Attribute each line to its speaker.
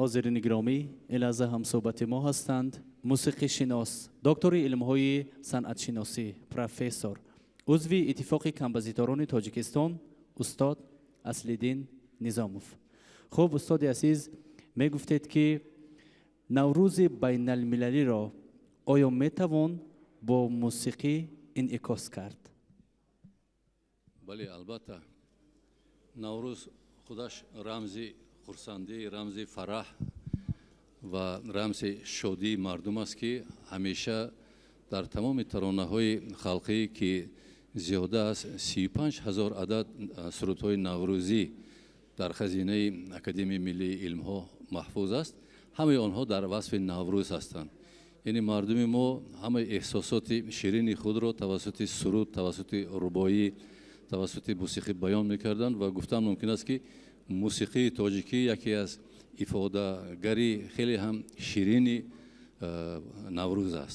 Speaker 1: Ҳозирини гиромӣ, ин лаҳза ҳамсӯҳбати мо ҳастанд мусиқишинос, доктори илмҳои санъатшиносӣ, профессор, узви Иттифоқи композиторони Тоҷикистон, устод Аслиддин Низомов. Хуб, устоди азиз, мегуфтед, ки Наврӯзи байналмилалиро оё метавон бо мусиқӣ инъикос кард?
Speaker 2: Бале, албатта, Наврӯз худаш рамзи хурсандӣ, рамзи фараҳ ва рамзи шодии мардум аст, ки ҳамеша дар тамоми таронаҳои халқӣ, ки зиёда аз 35 000 адад сурудҳои наврӯзӣ дар хазинаи Академияи миллии илмҳо маҳфуз аст, ҳамаи онҳо дар васфи Наврӯз ҳастанд. Яъне мардуми мо ҳамаи эҳсосоти ширини худро тавассути суруд, тавассути рубоӣ, тавассути мусиқӣ баён мекарданд. Ва гуфтан мумкин аст, ки мусиқии тоҷикӣ яке аз ифодагари хеле ҳам ширини Наврӯз аст.